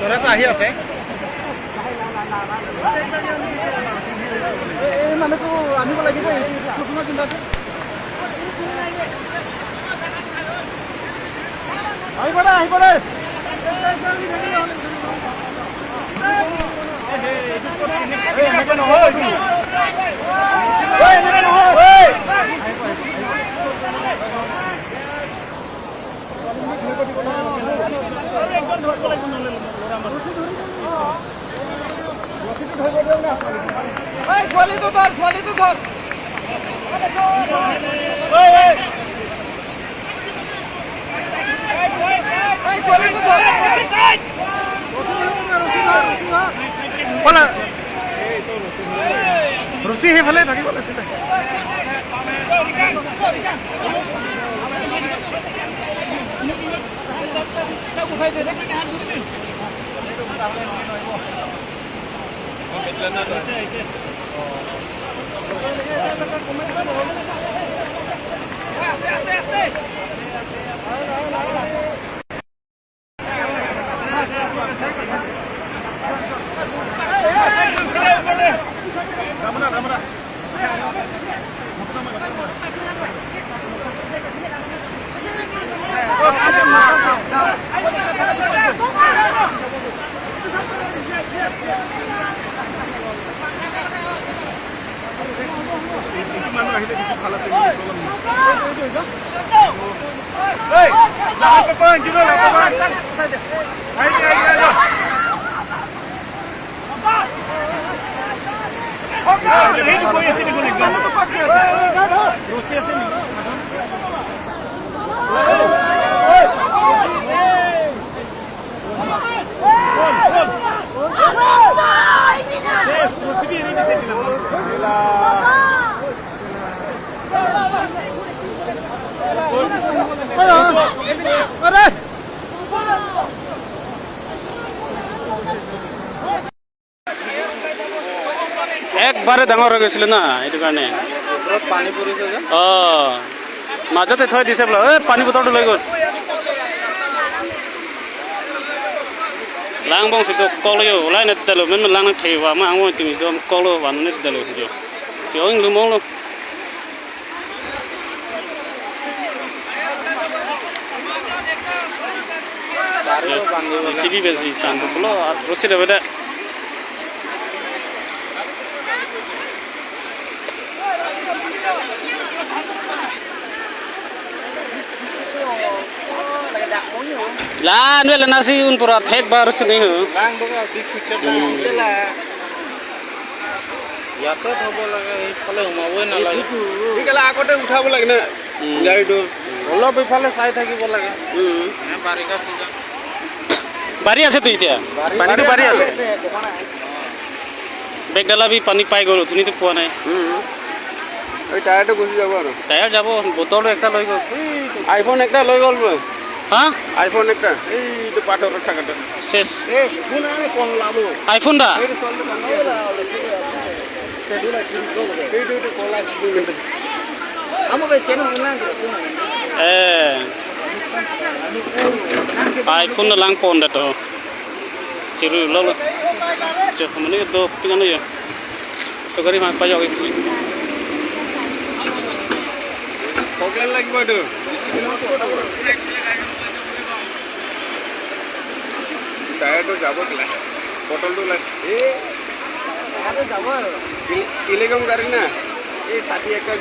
ল'ৰাটো আহি আছে। এই মানুহটো আনিব লাগিব। আহিব দে, আহিব দে। ছোৱালীটো ধৰ, ছোৱালীটো ধৰ। ৰছী সেইফালে থাকিব লাগিছিলে। একবাৰে ডাঙৰ হৈ গৈছিলে না, সেইটো কাৰণে অ মাজতে থৈ দিছে বোলে। এই পানী বটলটো লৈ গ'ল। লাং বংশীটো কলো ওলাই নেদালো মেন লাং থেবা মা আঙ তুমি কলো বানু নেদালো ভিডিও কিয় লুমং লো। জিসিবি বেজি সানটো বলো রসি দেবে দে। La nuela nasi un pura thek bar sini hu. Lang boga big picture la. ইয়াতে থব লাগে, এইফালে সোমাবই নালাগে। সেইকাৰণে আগতে উঠাব লাগে না গাড়ীটো, অলপ ইফালে চাই থাকিব লাগে। বাৰিষা চিজন বাৰী আছে তো, এতিয়া পানীটো বাৰী আছে। বেগডালা বি পানী পাই গ'ল, অথনিতো পোৱা নাই। এই টায়াৰটো গুচি যাব আৰু টায়াৰ যাব, বটলটো একটা লৈ গ'ল, আইফোন একটা লৈ গ'ল। হা আইফোন একটা, এইটো পাথৰত থাকাটো শেষ। আইফোন দা আইফোন লাং পন দা তো চিৰু লল মানে দো পিগানো সৰকাৰি পাই যাবে বেশি প্ৰব্লেম লাগিব এইটো। টায়াৰটো যাব কেলা, বটলটো ওলাই এই যাব আৰু টেলিকম গাড়ী না, এই ছাতি একটা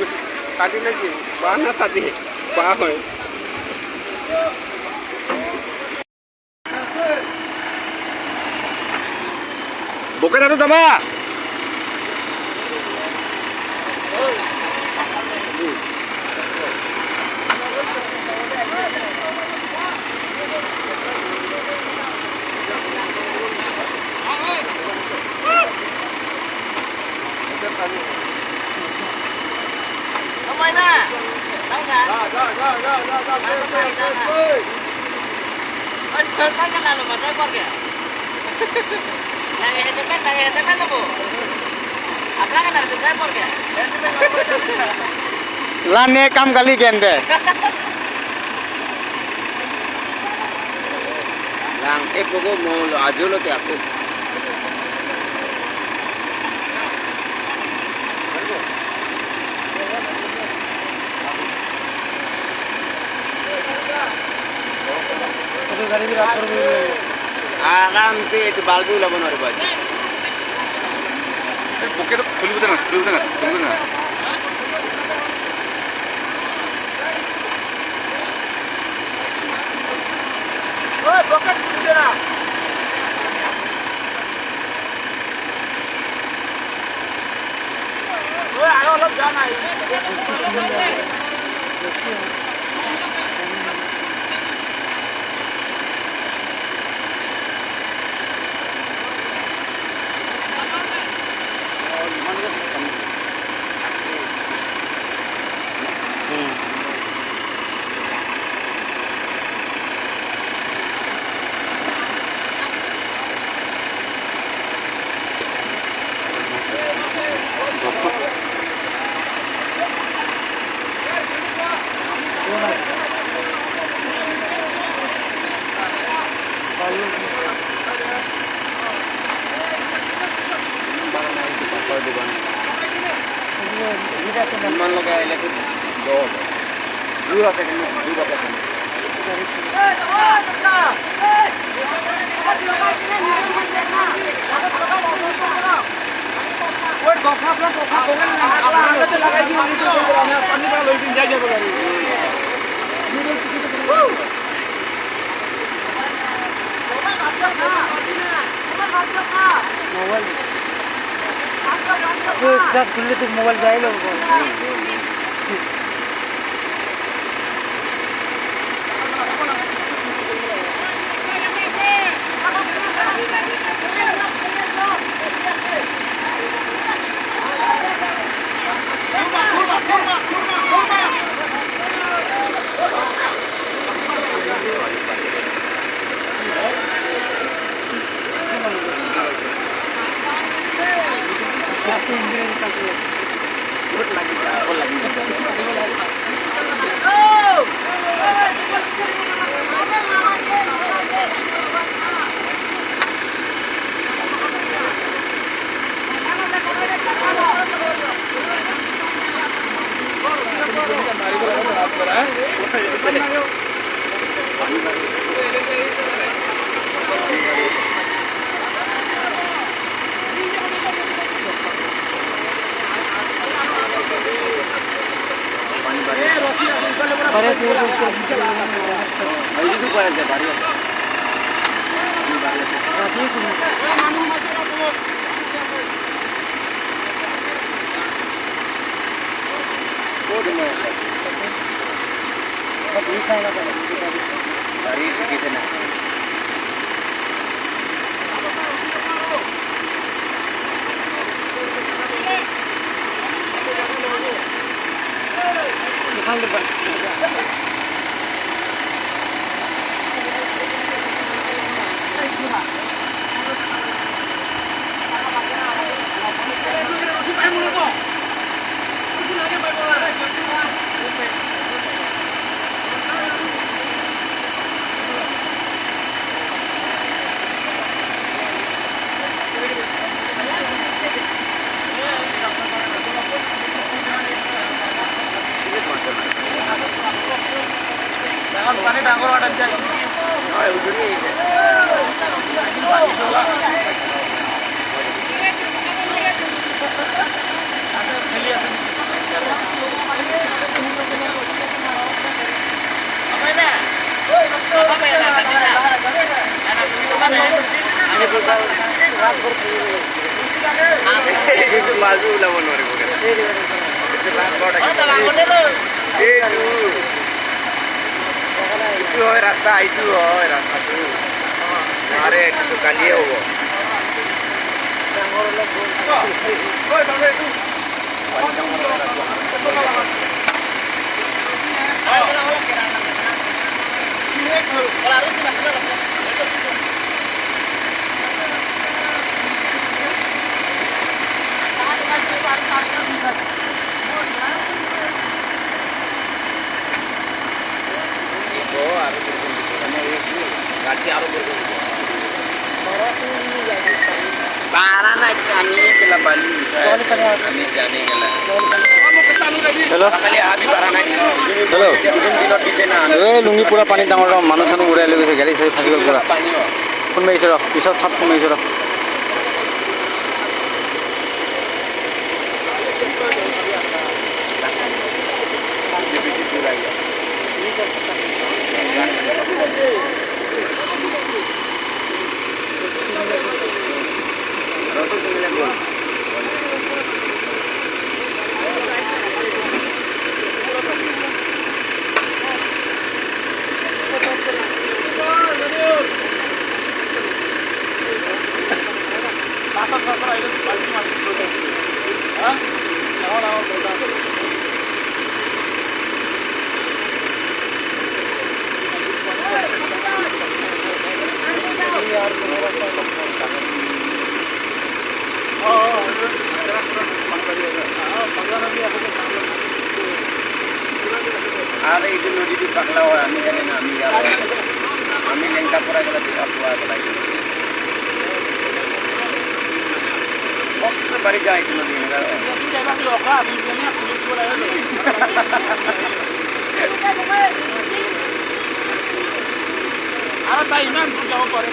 ছাতি নাকি বাহ না ছাতি বাহ হয়। বকেটাটো যাবা। लाने काम गाली गेंदे। লাং এই পগ মই আজিলৈকে আছো। আৰামছে এইটো বাল্বো ওলাব নোৱাৰিব আজি। পকেটত খুলিব দে না, খুলিব দে না, খুলিব দে না। পকেট খুলিব দে না। আৰু অলপ যোৱা নাই। ইমান লগাই আহিলে দূৰ আছে, কিন্তু দূৰ আছে। খুললে তো মোবাইল যাই লোক। ৰাস্তা এইটো হয়, ৰাস্তাটো আৰে এইটো কালিয়ে হ'ব। আৰু গাড়ী আৰু হেল্ল' হেল্ল' এই লুঙি পুৰা পানী ডাঙৰ ডাঙৰ মানুহ চানুহ উৰাই লৈ গৈছে, গাড়ী চাড়ী ফাঁচি গ'ল পুৰা। ফোন মাৰিছে ৰ, পিছত চব ফোন মাৰিছে ৰ। আর এই যে নদীটি পাগলা হয় আমি জানি না, আমি আমি লেংটা পরা গেলে পোয়া গেলাই বাড়ি যায় নদী। আৰু তাই ইমান দূৰ যাব পাৰে।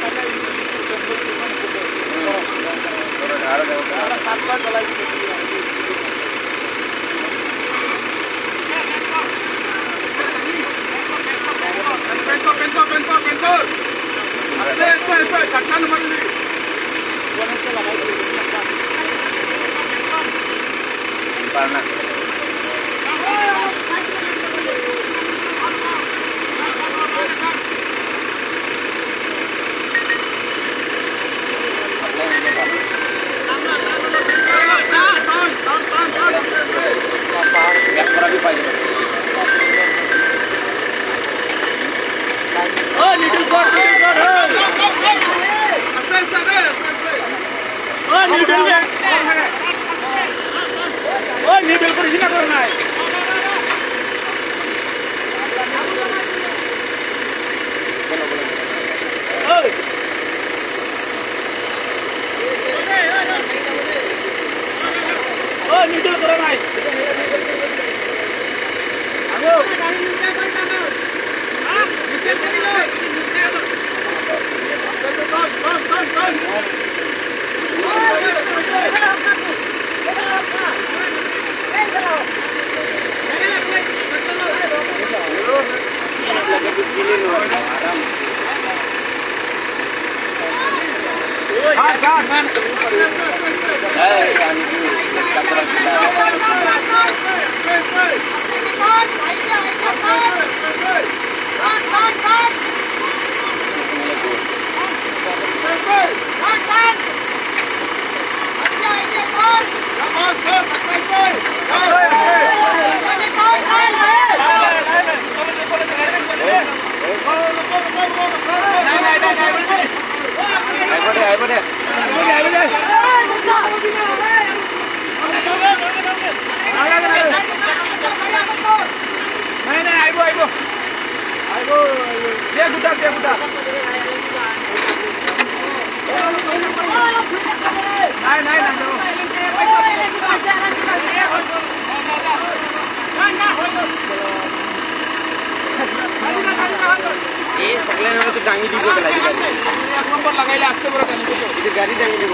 গাড়ি দাঙি দিব।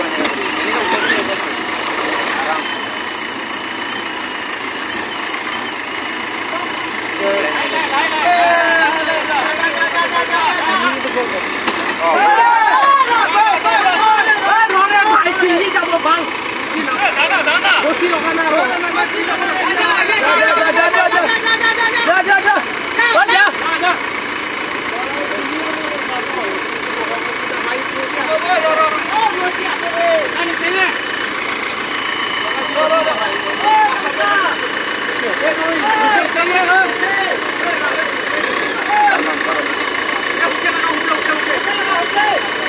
Okay.